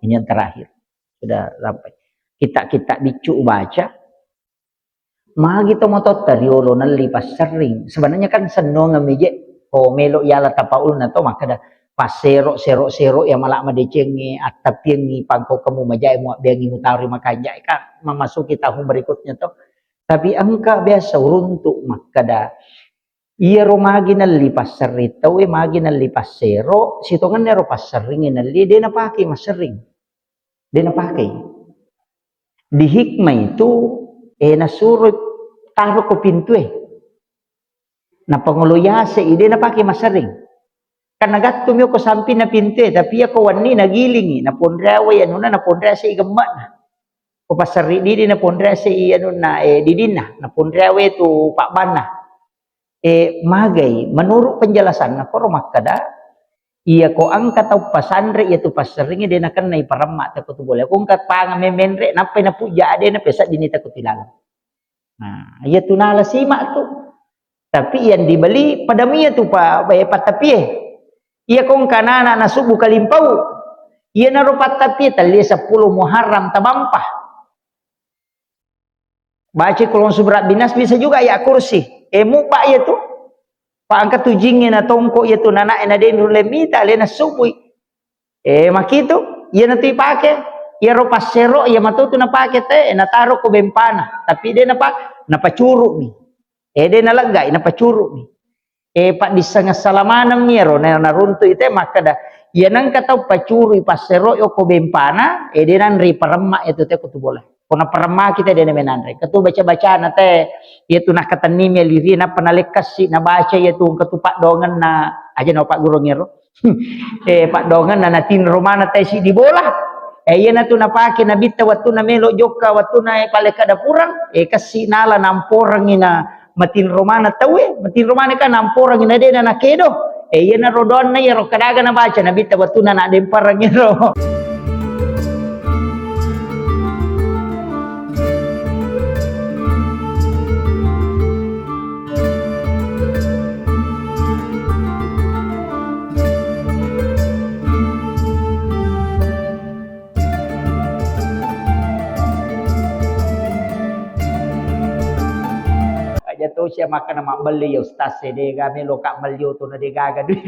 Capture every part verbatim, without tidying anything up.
Ini yang terakhir. Sudah sampai. Kitta-kitta biccu ubaca. Magi to matotta riolo nelli passerring. Sebenarnya kan sennongeng mi je. Ko melo yala tapaulna to makkeda passero, sero, sero ya mala madecengi, attapiengi, pangko kamu majai muabbeangi mutari makanjai kan memasuki tahun berikutnya to. Tapi engka biasa uruntu makkeda, iyaro magi nelli passerring tauwe, magi nelli passero, sitongenna ero passerring nelli, de napake masserring. De napake. Di hikmah itu, eh, nasuro taro ko pintue. Napangolo yase i, de napake masserring. Kan nagattu mi ko sampinna pintue, tapi iya ko wenni nagilingi, naponreawai anunna, naponrease i gemme'na. Ko passerri didi naponrease i anunna, eh, didinna, naponreawai tu pabbanna. Eh, magai, menurut penjelasanna, koro makkeda, iya ko engka tau pasanre iya tu passerringi de nakennai paremma teko tu bola. Ko engka panga memenre, nappai napujja ade na peseddini teko tu ilalang. Nah, iya tu nala simak tu. Tapi yang dibeli pada mia tu pa, eh, pattapie. Iya ko engka nana nasubu kalimpau. Iya naro pattapie telli sepuluh Muharram tabampa. Baca Qul a'udzu birabbinas, bisa juga ayat kursi. Eh, mubba iya tu. Pa engka tu jingnge na tongko iya tu nana ena de nulle mita, alena subui. Eh, makitu, iya natu ipake. Iyaro passero, iya matu tu napake te, eh, nataro ko bempana. Tapi de napa, napacuru mi. Eh, de naleggai, napacuru mi. Eh, paddissengeng salamaneng mi ero, na-, naruntu ite makkeda, iya nengka tau pacurui passero yoko bempana, eh, de nanre paremma itu te ko tu bola. Ko naparemmaki te de namenanre. Ketu baca-bacana te, iya tu nakatenni mi liri, napa nalekkasi, nabaca iya tu ketu paddongenna, aja na paggurung ero. Eh, paddongenna natinro mana te si di bola. Eh, iya natu napake nabitta wattu na melo jokka, wattu na paleka dapurang, eh, kasi nala namporengi na matinro mana tauwe, matinro mana kan namporengi na de na nakedo. Eh, iya na rodoanna iya ro kadaga nabaca nabitta wattu na nadempareng ero. Aja to sia makkana mabbelli ya ustaz e, dega melo ka melli oto na degaga duit.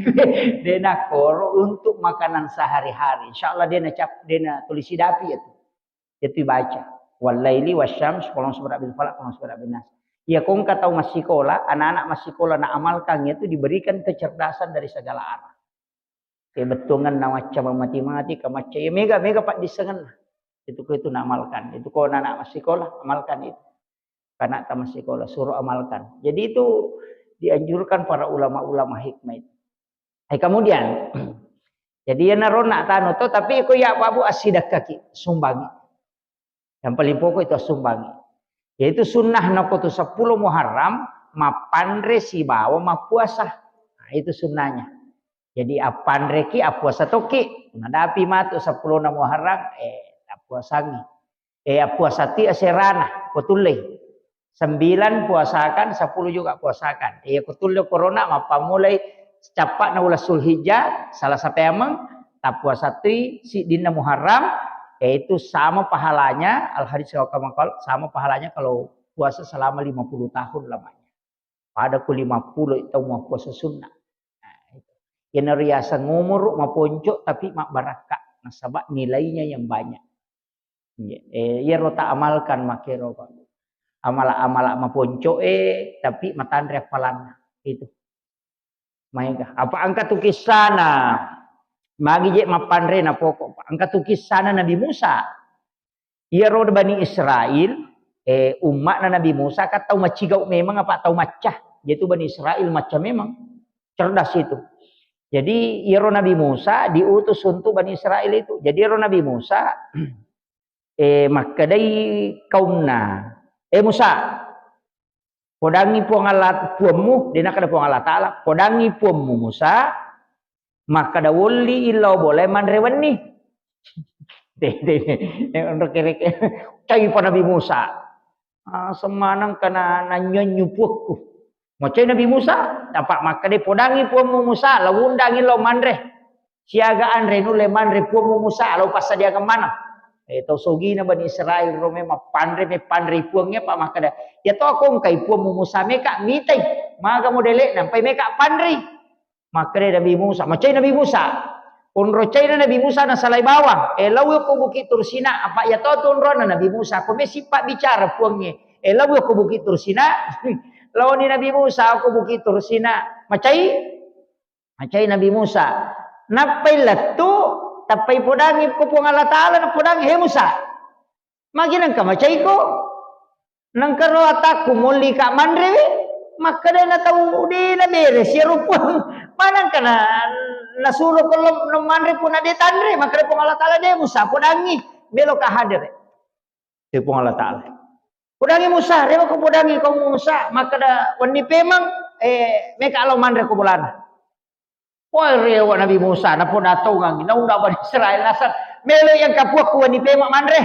Dena koro untuk makanan sehari-hari. Insyaallah dena cap, dena tulisi dapi ya tu. Itu baca. Wallaili wasyams, qul a'udzu birabbil falaq, qul a'udzu birabbin nas. Iya ko engka tau massikola, anak-anak massikola na amalkan itu diberikan kecerdasan dari segala arah. Kebettuangan na macca mamati-mati, ka macca, iya mega, mega paddissengenna. Itu ko itu na amalkan. Itu ko anak-anak massikola, amalkan itu. Anak tamat sekolah, suruh amalkan. Jadi itu dianjurkan para ulama-ulama hikmah itu. Eh, kemudian, jadi ya narona tano to, tapi ko ya Pak Bu asidakkaki, sumbangi. Yang paling pokok itu sumbangi. Yaitu sunnah nako tu sepuluh Muharram, mapanre sibawa mappuasa. Nah, itu sunnahnya. Jadi appanreki, appuasa toki. Nadapi matu sepuluh Muharram, eh, appuasangi. Eh, appuasati aserana, ko tullei. Sembilan puasakan, sepuluh juga puasakan. Eh, ko tulle corona, mappammulai cappa'na uleng Zulhijjah, Salasa peameng, tappuasatui siddinna Muharram, eh, itu sama pahalanya, al hadis wa kama qal, sama pahalanya kalau puasa selama lima puluh tahun lamanya. Pada ku lima puluh itu mau puasa sunnah. Nah, itu. Yang riasang umur maponco tapi mabbarakka, nasaba nilainya yang banyak. Iya, eh, iyaro ta amalkan makkero, Pak. Amala-amala maponco'e, tapi matanre appalanna. Itu. Maega. Apa engka tu kissana? Magi je mappanre na pokok, Pak. Engka tu kissana Nabi Musa. Iyaro Bani Israel, eh, umma'na Nabi Musa kan tau macigau memang apa tau macca. Jadi Bani Israel macca memang. Cerdas itu. Jadi iyaro Nabi Musa diutus untuk Bani Israel itu. Jadi iyaro Nabi Musa eh, makkedai kaumna, "Eh Musa, podangi Puang Allah, Puammu," de nakkeda Puang Allah Ta'ala, "Podangi Puammu Musa, makkeda wolli illau bolae manre wenni." De, de, de, onro kereke. Cai pa Nabi Musa. Ah, semaneng kana nanyonyu puakku. Macai Nabi Musa, apa makkeda, "Podangi Puammu Musa, la undangi lao manre." Siaga anre nulle manre Puammu Musa, lao passadiangeng maneng. Eh, tau sogina Bani Israel ro memang panre, meppanrei Puangnge, apa makkeda, "Iya to ko engkai Puammu Musa meka mitai, maga modele'na, mpai meka panrei." Makkeda Nabi Musa, macai Nabi Musa. Onro caina Nabi Musa nasalai bawang. Eh, lao ko Bukit Tursina, apa iya to tu onrona Nabi Musa, ko mesi pabbicara Puangnge. Eh, lao ko Bukit Tursina. Laoni Nabi Musa ko Bukit Tursina. Macai? Macai Nabi Musa. Nappai lettu, tappai podangi ko Puang Allah Taala, napodangi, "He Musa, magi nengka macaiko? Nengka ro atakku molli ka manrewi?" Makkeda na tau de na bere siaro Puang. Manengka na nasuro ko lo no manre puna de tanre, makkeda Puang Allah Taala, "De Musa, podangi, melo ka hadere." De Puang Allah Taala. Podangi Musa, rewa ko podangi ko Musa, makkeda wenni pemang, eh, meka lao manre ko bolana. Wah, rewa Nabi Musa, napoda tongangi, naunda Bani Israel naseng, "Melo yang kapuakku wenni pemang manre."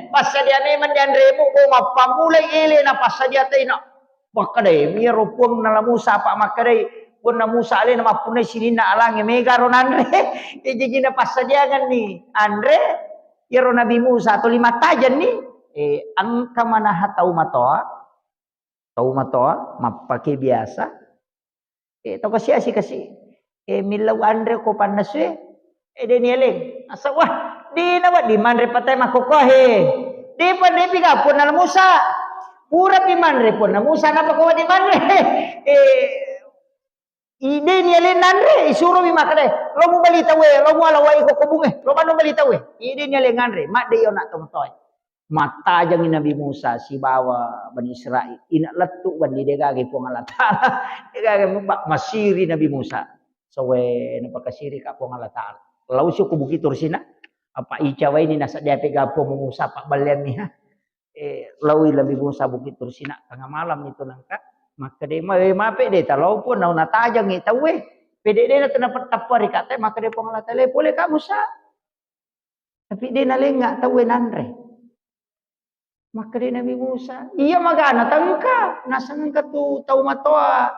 Passadia memang dianremu, bo mappamulai ele na passadia taina. Makkedai, iyaro Puang nala Musa, apa makkedai, Puanna Musa alena mappunnai sininna alangnge, mega ro nanre. Jaji napassadiangenni anre, iyaro Nabi Musa tuli mattajenni, eh, engka manaha tau matoa, tau matoa mappake biasa, eh, tau kasi-asi kasi, eh, millau anre ko pannasue, eh, de nieleng. Asa, wah, de nawedding manre patai makkokkoe. De pa, de pi ga Puanna Musa. Pura pi manre Puanna Musa, napa ko wedding manre? Eh, Ide ni aleng nanre, isuromi makkeda, "Lo mubali tauwe, lo muala wai ko kobunge, lo manu bali tauwe." Ide ni aleng nanre, madde yo nak tomatoe. Mattajangi Nabi Musa sibawa Bani Israel. Ina lettu bandi degaga Puang Allah Taala. Degaga ba-, masiri Nabi Musa. Sowe napakasiri ka Puang Allah Taala. Lau si ko Bukit Tursina. Apa icawaini nasadde ape ga Puang Musa pabballeanni ha. Eh, laoi Nabi Musa Bukit Tursina, tengah malam itu nengka, makkeda, "Ma-, eh, mape de talao Puang, nau natajangi tauwe. Pede de na tena pettappa ri kate," makkeda Puang Allah Taala, "Pole ka Musa." Tapi de nalenga tauwe nanre. Makkeda Nabi Musa, "Iya magana tengka, nasengka tu tau matoa,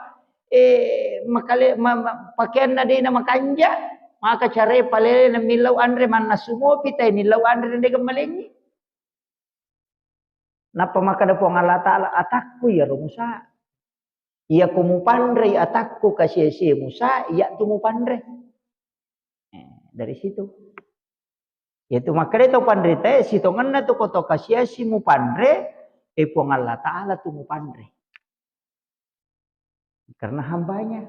eh, makale-, ma-, ma-, pakeanna de na makanja, maka care palele na millau anre mannasu mopi tai millau anre na de gemmalengi." Nappa makkeda Puang Allah Taala, "Atakku iyaro Musa. Iyako mupanrei atakku kasi-asi Musa, iyatu mupanre." Eh, dari situ. Yaitu makkeda tau panrita, eh, sitongenna tu ko to kasi-asi mupanre, eh, Puang Allah Taala tu mupanre. Karena hambanya.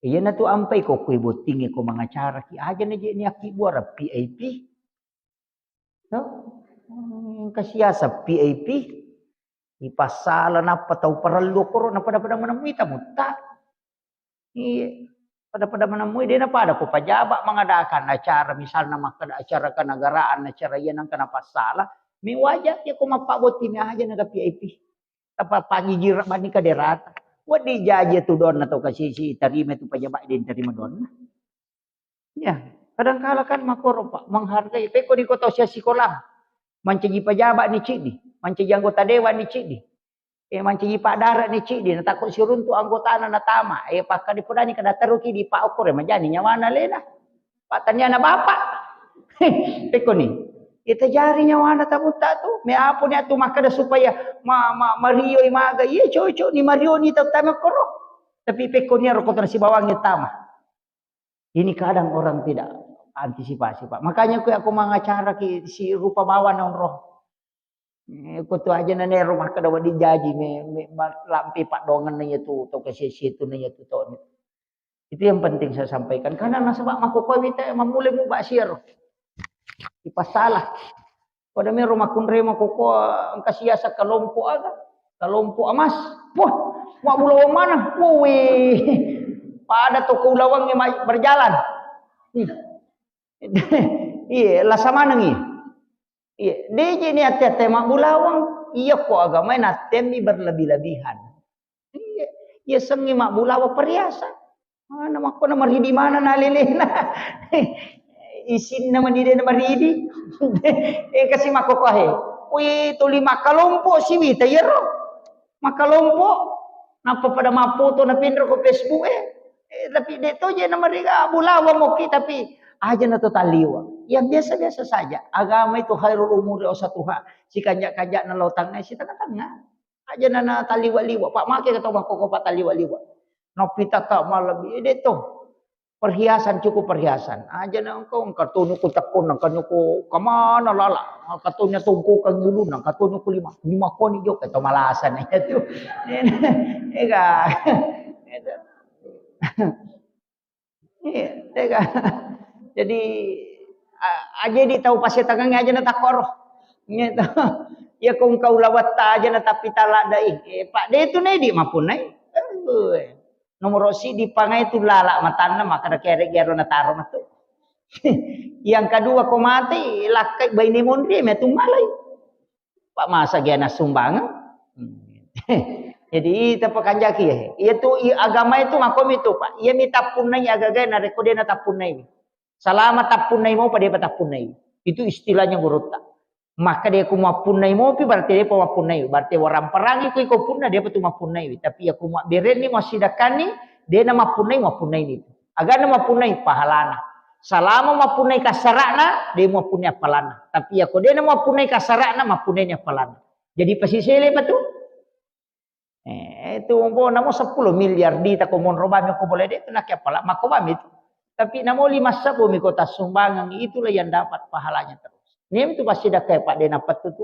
Iyanatu ampai ko kui bottingnge ko mangacaraki. Aja na je ni akkibuara V I P. To? Hmm, kasiasa V I P. Ipassala nappa tau parellu koro, napada-pada menemui tamutta. Iya. Pada-pada menemui, de napada ko pajaba mengadakan acara, misalna makkeda acara kenegaraan, acara iya nengka napassala. Mi wajar ya ko mappabotti mi aja naga V I P. Apa pajijira bani kaderata. Wedding jaji tu donna to kasisi tarima tu pajaba de tarima donna. Ya, kadangkala kan makoro, Pak, menghargai. Pekko ni ko tau sia sikola, mancaji pajaba ni cidi, mancaji anggota dewan ni cidi, eh, mancaji padara ni cidi, natakko siruntu anggotana natama, eh, pakka dipodani kada teruki di Pak Okor, eh, majani nyawana lena. Pak taniana bapak. Pekko ni. Kita jari nyawana tabuta tu, me apo ni atu makkeda supaya ma-, ma-, marioi maga, iya cocok ni marioni tau tama koro. Tapi pekko ni aro kotona sibawangi tama. Ini kadang orang tidak antisipasi, Pak. Makanya kue aku mengacara ki si rupa bawa nonro. Eh, ko tu aja nane rumah kada wadi jaji me, me, ma-, lampe padongan na iya tu, to ke sisi tu na iya tu to. Itu yang penting saya sampaikan. Karena nasaba mako kowe wita mamule mu bak siaro. Ipasala. Pada mero makkunrai makoko engka siasa kelompok aga, kelompok emas. Wah, mabbulawang mana? Woi. Pada toko ulawangnge mai berjalan. Hmm. Iya, lasa manengi. Iya, deje ni ate-ate mabbulawang. Iya ko agamae nattemmi berlebih-lebihan. Iya, iya sengngi mabbulawa perhiasan. Mana makkona maridi mana nalelena. Isinna mani dena maridi. Eh, kasi makkokohe. Wih, tuli makkalompo siwita iyaro. Makkalompo. Nappa pada mappoto na pinro ko Facebook e. Eh, tapi de' to je na mariga bulawa moki, tapi aja na to taliwa. Yang biasa-biasa saja. Agama itu khairul umuri ausatuha. Sikanja-kanja na lautangnga, si tengah-tengah. Aja na, na taliwa-liwa. Pak make kata Pak koko Pak taliwa-liwa. Nopita tak malam, eh, de' to. Perhiasan, cukup perhiasan. Aja na engkau, engkau tunu ku tekun, engkau nyuku kemana lala. Engkau tunu tungku ke ngulu, engkau tunu ku lima. Lima koni jo, kata malasan itu. Ega. Itu. Iya, tega. Jadi, a-, aja di tau pasetangangnge aja na takkoro. Iya to. Iya ko engkau lawatta aja na tapi taladai. Eh, Pak, de' tu nedi mapunai. Eh, nomor siddi pangai tu lala matanna, maka da kere gero na taro matu. Yang kedua ko mati, lakkai baine monri, metu malai. Pak masa gia nassumbangeng. Jadi, ita pakanjaki ya. Iya tu, i-, agama itu makomi tu, Pak. Iya mi tappunnai agaga narekko de' na tappunnai. Salama tappunnai mopa, de' pa tappunnai. Itu istilahnya gurutta. Maka de' ku mappunnai mopi, berarti de' pa mappunnai. Berarti waramperangi ku iko punna, de' pa tu mappunnai. Tapi iya ku mabberenni, masidakkanni, de' na mappunnai, mappunnai ni. Agana mappunnai pahalana. Salama mappunnai kasara'na, de' mappunnai appalanna. Tapi iya ko de' na mappunnai kasara'na, mappunnai ni appalanna. Jadi pasisele pa tu. Eh, itu umbo namo seppulo miliar di tako monro bami ko boleh de' tu nakke appala mako bami tu. Tapi namo lima sebbu mi ko tassumbangeng, itulah yang dapat pahalanya terus. Nim tu pasti dakkai Pak de' na pettu tu.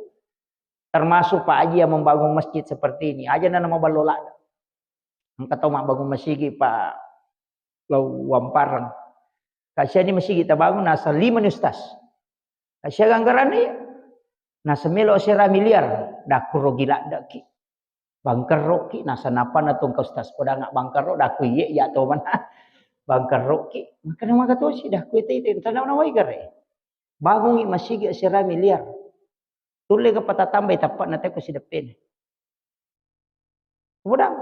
Termasuk Pak Haji yang membangun masjid seperti ini. Aja na nama ballo lada. Engka tau mabbangun masigi, Pak, lao Wampareng. Kasiani masigi tabangun, nasa lima ni ustaz. Kasiaga anggaranna iya? Nasa melo sera miliar, dakku rogi laddaki. Bangkerroki, nasa napana tongka ustaz podanga bangkerro, dakku iye, iya to mana. Bangkerroki, makana maka tosi, dakku ite ite, tanah nawai gare. Bangungi masigi sera miliar. Tulle ga patatambai tappa'na teko sideppena. Kemudian,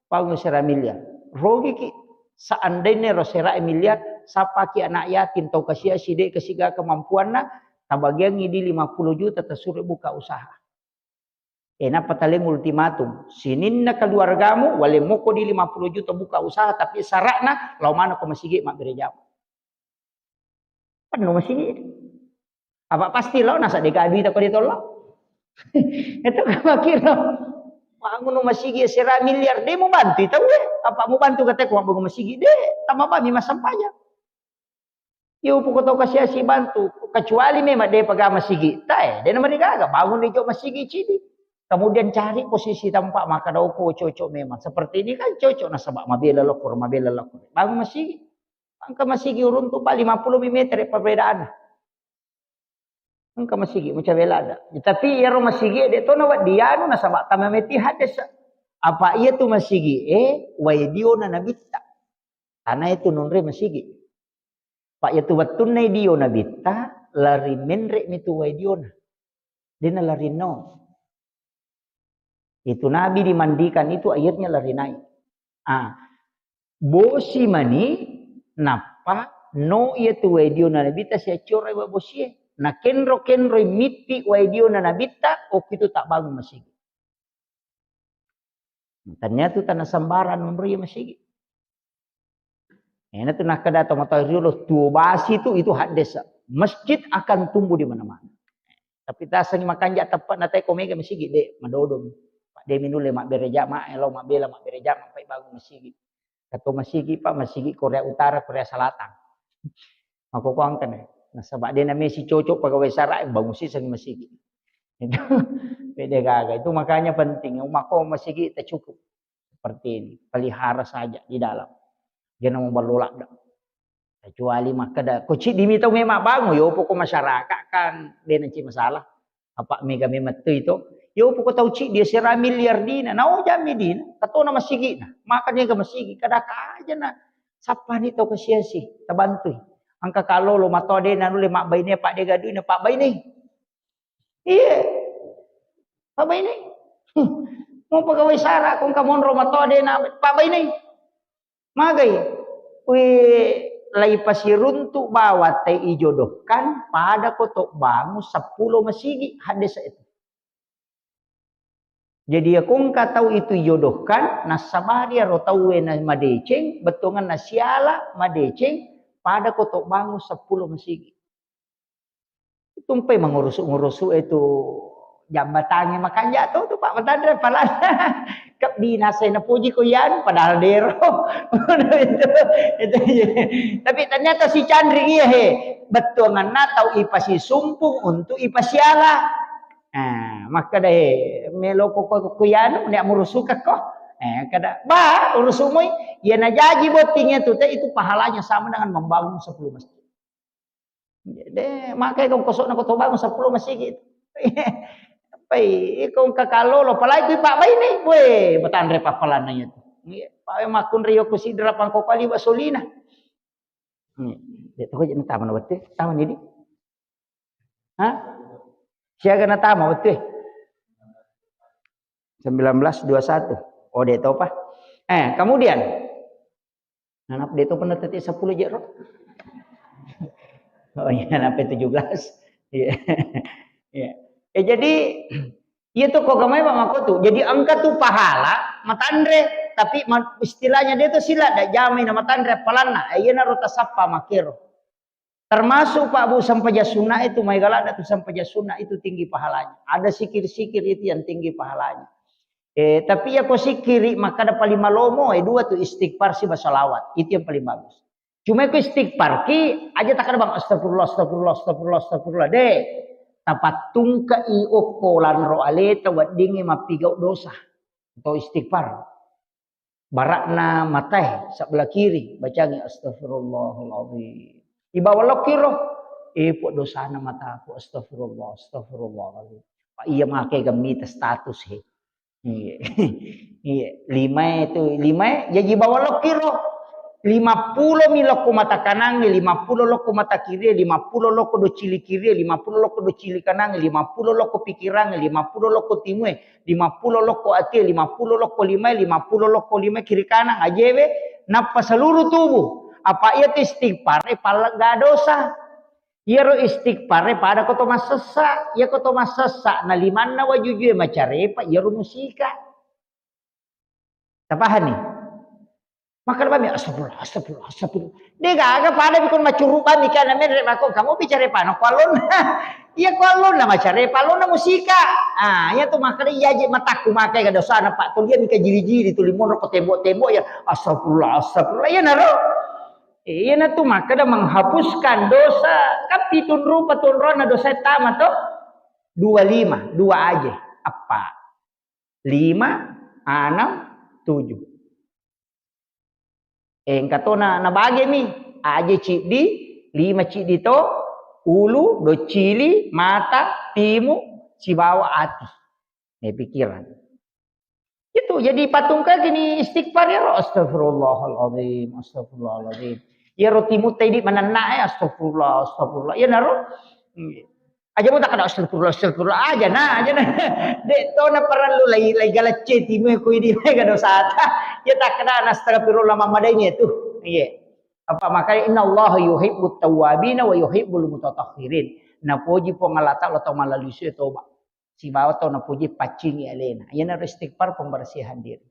bangun sera miliar. Rogiki, seandainya ro sera miliar, sapaki anak yatim, tau kasiasi, de' kasiga kemampuanna, tabagiangi di lima puluh juta, tasuro buka usaha. Eh, nappa taleng ultimatum, sininna keluargamu, wale moko di lima puluh juta buka usaha, tapi syaratna, lao manako masigi mabbere jama. Penuh masigi. Apa pasti lo nasa deka duita ko ditolong. Itu kamakiro. Bangun masigi sera miliar, de' mau bantu tau eh. Apa mau bantu kata ko bangun masigi, de', tambah bami masampajang. Yo poko tau kasiasi bantu, kecuali memang de' paga masigi. Tae, de' namarigaga, bangun di jo masigi cidi. Kemudian cari posisi tempat maka dauko cocok memang. Seperti ini kan cocok nasaba mabela lokor, mabela lokor. Bangun masigi. Engka masigi uruntu pa lima puluh meter perbedaan. Engka masigi mucawela ada. Tapi iyaro masigi de' to na weddianu nasaba tama meti hadis. Apa iya tu masigi, eh, wai diona nabitta. Tanah itu nunre masigi. Pak iya tu wettunna dio nabitta, lari menre mi tu wai diona. De' na lari no. Itu Nabi dimandikan itu airnya lari naik. Ah, bosi mani nappa no iya tu wai diona nabitta siaccorai wa bosie. Na kenro-kenroi mitti wai diona nabitta, okko itu tak bangun masigi. Ternyata tanah sembarang nunroi masigi. Ena tu nakkeda to mata riolo tuo basi tu itu haddesa. Masjid akan tumbuh di mana-mana. Tapi tasangi makanja teppa'na teko mega masigi de' madodong. Pak de' minulle mabbere jama, elo mabbela mabbere jama, pai bangun masigi. Kato masigi, Pak, masigi Korea Utara, Korea Selatan. Mako ko angkana. Nasaba de' na mesi cocok pegawai sara, bangun siseng masigi. Itu beda gaga. Itu makanya penting. Mako masigi tak cukup. Seperti ini, pelihara saja di dalam. Jangan mau berlolak dah. Kecuali makkeda, ko ciddi mi tau memang bangun, yo poko masyarakat kan, de' na ci masalah. Apa mega memang tu itu. Yo poko tau ciddi sera miliar dina, nau jami dina, katona masigina. Maka niga masigi, kada kaja na. Sapani tau kasiasi, tabantui. Engka kalo lo mato de' na nulle mabbaine, Pak de' gaduina, Pak baine. Iya. Pak baine. Mau pegawai sara, kong kamonro mato de' na, Pak baine. Magai, we, lai pasiruntu bawa te ijodohkan pada ko to bangun seppulo masigi, hadis itu. Jadi, iya ko engka tau itu ijodohkan, nassabari aro tauwe na madeceng, bettuanganna siala, madeceng, pada ko to bangun seppulo masigi. Tumpai mangurusu-ngurusu itu jambatangnge makanja to, tu, Pak, matanre palanna. Kebbina sai napuji ko iyan, padahal dero. Itu, itu, iya. Tapi ternyata si Candri iya, he, bettuanganna tau ipasisumpung untuk ipasiala. Ah, makkeda, "Eh, melo ko, ko, ko yanu, nek murusukekko." Eh, kada, "Ba, urusumoi." Iya najaji bottingnya tu, te, itu pahalanya sama dengan membangun sepuluh masjid. De, makai kong kosok na koto bangun sepuluh masjid. Pai, ikong kakalo lo, palai kui Pak Baini, we, batanre papalanna itu. Iya, Pak, makkunri yo kusidra pangko kali Pak Solina. Hmm. De, toko je tama na wettu, tama ni di. Hah? Siaga natama wettu? Sembilan belas dua satu. Oh, de topa. Eh, kemudian. Nanap de topa na tete sepuluh je ro. Oh iya, nanap tujuh belas. Iya. Iya. Eh, jadi, iya tu ko gamai Pak Makotu. Jadi engka tu pahala matanre, tapi ma-, istilahnya de tu sila da jamai na matanre palanna. Eh, iya naro tasappa makero. Termasuk, Pak, Bu, sempajang sunnah itu, maega ladda tu sempajang sunnah itu tinggi pahalanya. Ada sikir-sikir itu yang tinggi pahalanya. Eh, tapi iya ko sikiri, makkada paling malomo, eh, dua tu istighfar siba salawat. Itu yang paling bagus. Cuma ko istighfar ki, aja takkada bang, "Astagfirullah, astagfirullah, astagfirullah, astagfirullah." De, tapattungkai okko lanro aleta weddingngi mappigau dosa. Atau istighfar. Barakna matae sebelah kiri, bacangi, "Astagfirullahaladzim." Ibawa lokiro, "Eh, po dosana mataku, astagfirullah, astagfirullahaladzim." Pak, iya make gemmita status, he. Iya. Iya, lima itu, lima, jaji bawa lokiro. Lima pulo mi lokko mata kanangnge, lima pulo lokko mata kirie, lima pulo lokko docili kirie, lima pulo lokko docili kanangnge, lima pulo lokko pikirangnge, lima pulo lokko timue, lima pulo lokko atie, lima pulo lokko limae, lima pulo lokko limae kiri kanan ajewe, nappa seluruh tubuh. Apa iya tu istighfar, eh, pallegga dosa. Iyaro istighfar, eh, pada ko to massessa. Iya ko to massessa, na limanna wajujue macarepa, iyaro musika. Tapahani? Makkeda bami, "Astagfirullah, astagfirullah, astagfirullah." De gaga pada bikon macuru bami kana menre mako kamu bicara pano kualon. Iya kualon na macare palon na musika. Ah, iya tu makkeda iya je matakku makai ga dosana Pak tulia mika jiri-jiri tuli monro ko tembok-tembok ya. "Astagfirullah, astagfirullah." Iya naro. Iya na tu makkeda menghapuskan dosa. Kan pitun rupa tunrona dosa tama to. Dua lima, dua aje. Apa? Lima, anam, tujuh. Eh, engka to na, nabagemi, aje ciddi, lima ciddi to, ulu, docili, mata, timu, sibawa ati. Eh, pikiran. Itu, jadi patungka gini istighfar ya, astagfirullahaladzim, astagfirullahaladzim. Ya, roti mutai di manenna, eh, astagfirullah, astagfirullah. Ya, naro. Aja mu takkada, "Astagfirullah, astagfirullah." Aja na, aja na. De to na parellu lai, lai galacce timu ko idi mai ga dosata. Ya takkada, "Astagfirullah," mammadaini tu. Iya. Apa makanya, "Innallaha yuhibbut tawwabina wa yuhibbul mutatahhirin." Napoji Puang Allah Ta'ala tau malalisu toba. Sibawa tau napoji paccingi alena. Iya na istighfar pembersihan diri.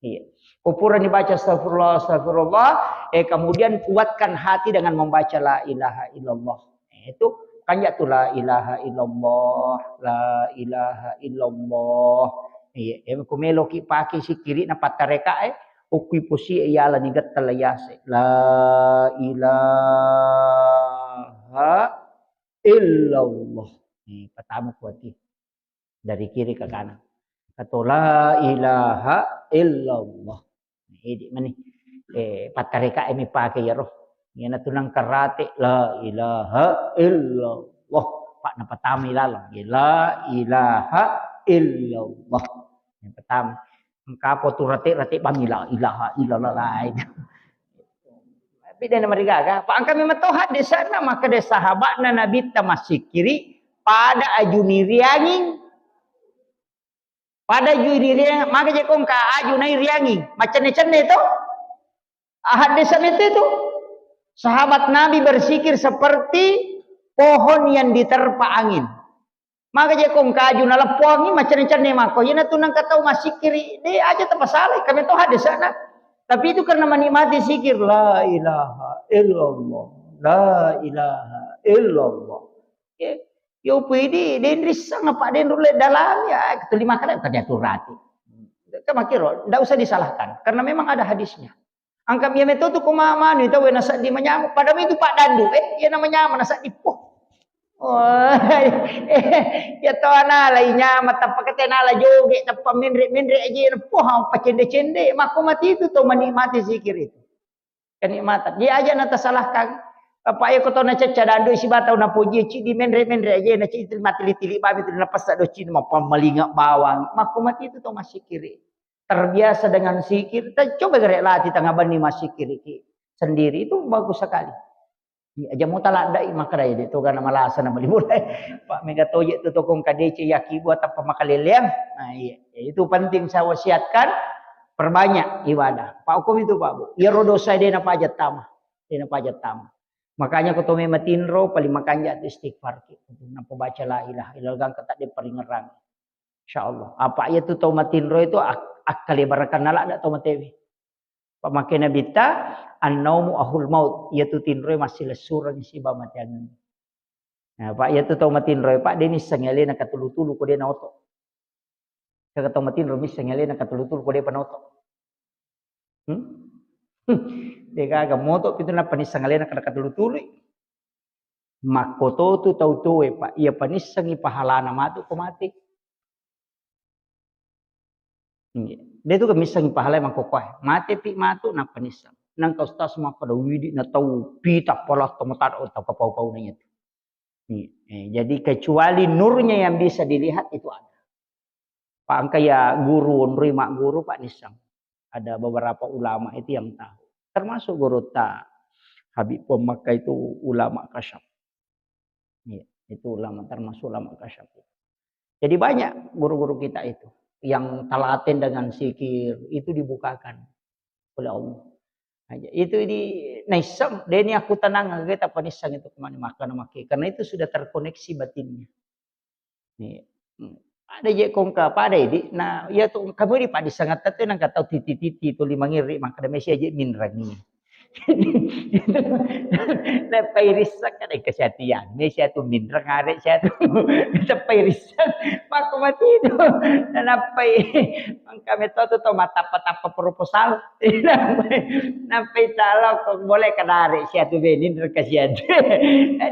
Iya. Ko purani baca astagfirullah, astagfirullah, eh, kemudian kuatkan hati dengan membaca la ilaha illallah. Eh, itu kan ya tu la ilaha illallah, la ilaha illallah. Iya, eh, ku meloki pake sikiri na pattareka, eh, ukui posi, eh, yala ni getta la yase. La ilaha illallah. Eh, pertama kuati. Dari kiri ke kanan. Atau la ilaha illallah. Idi mani. Eh, pattareka emi pake ya roh. Yana tunang karate la ilaha illallah. Pak napatami lalang. La ilaha illallah. Yang pertama. Engkapo tu rate-rate bami la ilaha illallah lain. Tapi dia nama digaga. Pak angka memang tahu hadis sana maka dia sahabatna Nabi tamasik kiri pada ajuni rianging. Pada aju irianging, maka je kongka aju na irianging, macenne-cenne to. Ahaddesan itu, itu. Sahabat Nabi bersikir seperti pohon yang diterpa angin. Maka je kong kaju naleppongi macenne-cenne mako. Iyana tu nangka tau masikiri, de aja tapasala, kami to hadesana. Tapi itu karena menikmati zikir, la ilaha illallah, la ilaha illallah. Ya, yo pidi denrissang apa denrulle dalam ya, itu lima kali tadi aturati. Kama kiro, ndak usah disalahkan karena memang ada hadisnya. Angka mia meto tu ko ma-, manu tau na seddi manyama, padahal itu Pak Dandu, eh, iya na manyama na seddi, poh. Oh, eh, ya to ana lai nyama tappa kete nala joge, tappa menre-menre aja na, poh, apa cende-cende, mako mati itu to menikmati zikir itu. Kenikmatan. Dia aja na tasalahkan. Apa ya ko to na cecca Dandu isi batau na poji cidi menre-menre aja na cidi mati tili-tili babi tu na pasa do cidi mapammalinga bawang. Mako mati itu to masikiri. Terbiasa dengan zikir, ta-, coba gere latih tengah benni massikiriki sendiri, itu bagus sekali. Iya, aja mau taladdai makkedai de to gana malasa na mali mulai. Pak mega toje tu tokong kadece yaki buat apa makaleleang. Nah, iya, ya, itu penting saya wasiatkan, perbanyak ibadah. Pak hukum itu Pak Bu. Iya rodo saya dena pajak tama, dena pajak tama. Makanya ko to me matinro paling makanja tu istighfar ki. Napa baca la ilaha illallah gangka tak diparingerang. Insyaallah. Apa iya tu tau matinro itu ak-, akkale barakanna ladda tau matewe. Pak make nabitta, "Annaumu ahul maut." Iya tu tinroe massilessureng siba mateangengnge. Nah, Pak iya tu tau matinroe, Pak, de nisseng alena katulu-tulu ko de naoto. Kaka tau matinro misseng alena katulu-tulu ko de panaoto. Hmm? De gaga moto pitu nappa nisseng alena kada katulu-tului. Makkoto tu tau tuwe, Pak. Iya panissengi pahalana matu ko mate. Iya. De tu kan missengi pahala mangkokkoe. Mate pi matu nappa nisseng. Nangka ustaz makkeda widi na tau pita pala tau matada tau kapau-pau na iya tu. Iya. Eh, jadi kecuali nurnya yang bisa dilihat itu ada. Pak engka ya guru onroi magguru Pak nisseng. Ada beberapa ulama itu yang tahu. Termasuk guru ta Habib Pom Makkah itu ulama kasyaf. Iya, itu ulama termasuk ulama kasyaf. Jadi banyak guru-guru kita itu yang talaten dengan zikir itu dibukakan oleh Allah. Aja. Itu di naisseng, deni aku tenang, kita panisseng itu kemana makan makan. Karena itu sudah terkoneksi batinnya. Nih, hmm. Ada je kongka, pada idi, nah, iya tu kamu di padi sangat tete nang kata titi-titi tu lima ngiri, maka ada mesi aja minrangi. Nappai risseng kan kesehatian, mesi atu minrang are siatu. Nappai risseng, maka mati itu. Nappai, mangka meto tu tau matapa-tapa proposal. Nampai talo ko boleh kadare siatu benin reka siatu.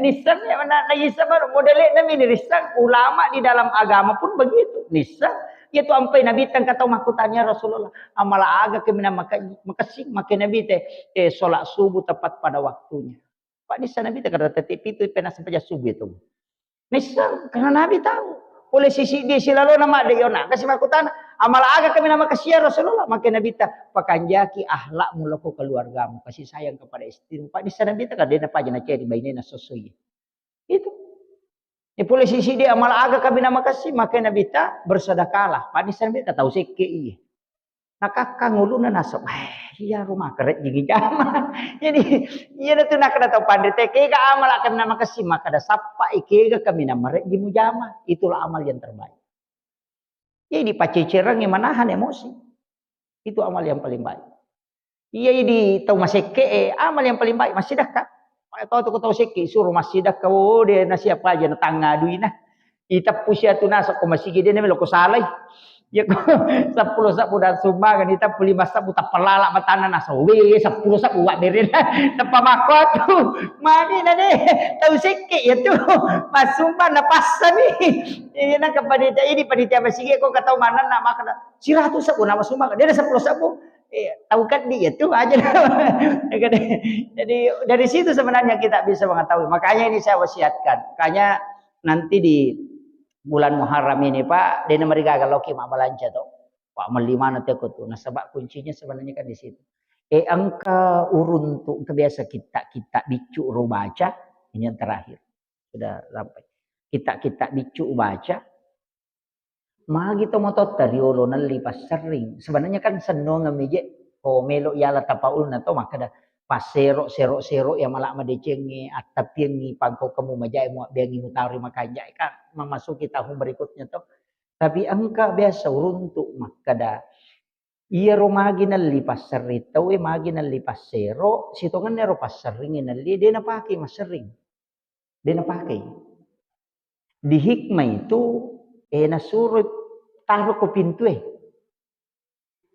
Nisseng ya mana na isa baru modele na mini risseng ulama di dalam agama pun begitu. Nisseng ya tu ampai Nabi tang kata makutanya Rasulullah. Amala aga ke mina maka-, makessing make Nabi te, eh, sholat subuh tepat pada waktunya. Pak nisseng Nabi te kada tete pitu pena sempaja subuh itu. Nisseng, karena Nabi tahu. Pole sisi dia silalona madde yona, kasi makutana, amala aga kami nama kasihan Rasulullah, maka Nabi ta, pakanjaki akhlakmu loko keluargamu, kasih sayang kepada istrimu. Pak nisseng Nabi ta kadena paja na ceri bainena sosoi. Itu. Ya pole sisi dia amala aga kami nama kasih, maka Nabi ta bersedekahlah. Pak nisseng Nabi ta tahu sekke iya. Nakakkang ulunna naseng, "Eh, iya rumah kerejjingi jama." Jadi, iya tu nakkeda tau panrita, "Kega amala kami namakessing?" Makkeda, "Sappai kega kami namarejji mujama." Itulah amal yang terbaik. Jadi, pacecerangi manahan emosi. Itu amal yang paling baik. Iya, di tau masekke, eh, amal yang paling baik, massidakka. Tau tu tau sekke, suruh massidakka, oh, dia nasiap aja, na tangnga duina. Iteppu siatu naseng ko masigi de na melo ko salai. Ya ko seppulo sebbu dan sumbangan iteppu lima sebbu tappa lala matanna naseng. We seppulo sebbu wa beren. Tappa makko tu. Mani na de tau sekke ya tu. Masumbang na passani. Ini nang ke panitia ini panitia masigi ko katau manenna makkeda siratu sebbu nama sumbang. Dia ada seppulo sebbu. Iya, tau keddi ya tu aja. Jadi dari situ sebenarnya kita bisa mengetahui. Makanya ini saya wasiatkan. Makanya nanti di bulan Muharram ini, Pak, de na marigaga loki mabbalanca to. Pak, melli mana teko tu. Nasaba kuncinya sebenarnya kan di situ. Eh, engka uruntu, engka biasa kitta-kitta biccu ro baca, ini yang terakhir. Sudah sampai. Kitta-kitta biccu baca, magi to matotta riolo nelli passerring. Sebenarnya kan sennongeng mi je, ko melo yala tapaulna to makkeda, passero, sero-sero ya mala madecengngi, attapiengngi, pangko kamu majai muabbeangngi mutari makanjai kan memasuki tahun berikutnya to. Tapi engka biasa uruntuk makkada, iyaro magi nelli passerring tauwe, magi nelli passero, sitongenna ero passerring nelli, de napake masserring. De napakei. Di hikmah itu, eh, nasuro taro ko pintue.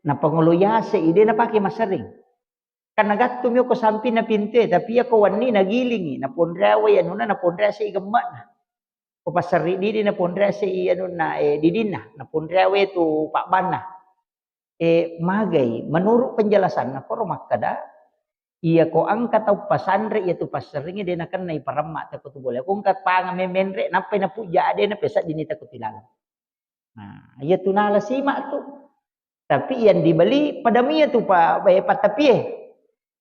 Napangolo yase i, de napake masserring. Kan nagattu mi ko sampinna pintue, tapi iya ko wenni nagilingi, naponreawai anunna, naponrease i gemme'na. Ko passerri didi naponrease i anunna, eh, didinna, naponreawai tu pabbanna. Eh, magai, menurut penjelasanna, koro makkada, iya ko engka tau pasanre iya tu passerringi de nakennai paremma te ko tu bola. Ko engka panga memenre, nappai napujja ade na peseddini te ko tilalang. Nah, iya tu nala simak tu. Tapi yang dibeli pada mia tu pa, eh, patapie.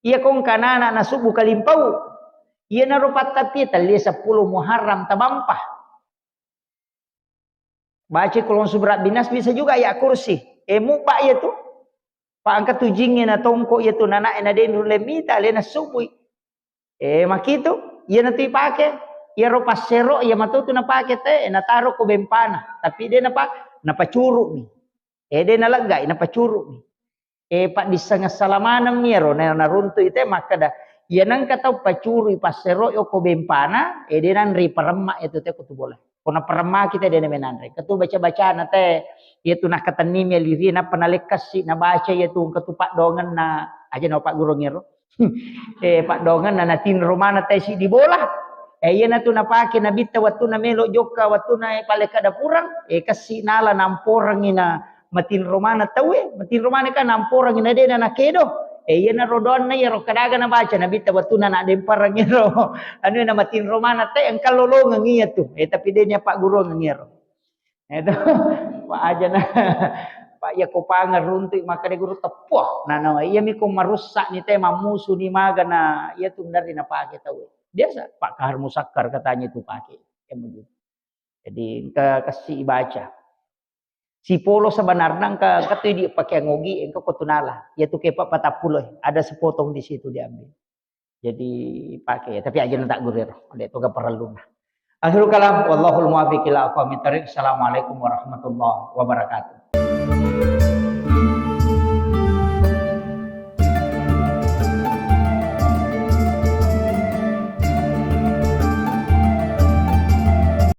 Iya ko engka anak-anak nasubu kalimpau. Iya naro patapie, talie sepuluh Muharram tabampa. Baca Qul a'udzu birabbinas, bisa juga ayat kursi. Eh, mubba iya tu. Pa engka tu jingnge na tongko iya tu, nanae na de nulle mita, alena subui. Eh, makitu, iya natu ipake. Iyaro passero, iya matu tu napake te, nataro ko bempana. Tapi de napa, napacuruk mi. Eh, de naleggai, napacuruk mi. Eh, paddisseng assalamaneng mi ero, na, naruntu'i te makkada, iya nengka tau pacurui passero okko bempana, eh, de nanre paremma itu te ko tu bola. Ko naparemmaki te de namenanre. Ketu baca-bacana te, iya tu nakatennimi aliri, nappa nalekkassi, nabaca iya tu, engka tu paddoangenna, aja na paggurung ero. Eh, paddoangenna natinro mana te siddi bola. Eh, iya natu napake nabitta wattunna melo jokka, wattunna, eh, palekka dapurang, eh, kassi nala namporangi na matinro mana tauwe, matinro mana kan namporangi na dena nakedo. Eh, iya naro doanna iyaro kadaga nabaca nabitta wattunna nademparang iyaro. Anu na matinro mana te engka lolongeng iya tu. Eh, tapi de nia pagguruang iyaro. Itu, Pak aja na. Pak iya ko pangeruntu maka de guru tepoh. Nah, nah, iya mi ko marusak ni te mamusu ni maga na iya tu dari napake tauwe. Biasa, Pak Kahar Musakkar katanya itu pakai. Yang begitu. Jadi engka kassi ibaca. Sipolo sebenarnya engka, engka tu di pakai ngogi, engka ko tunala. Iya tu kepa patappulo, ada sepotong di situ diambil. Jadi pakai, tapi aja na tak gurir, ada tu parellu. Akhirul kalam, wallahul muwaffiq ila aqwamit thariq. Assalamualaikum warahmatullahi wabarakatuh.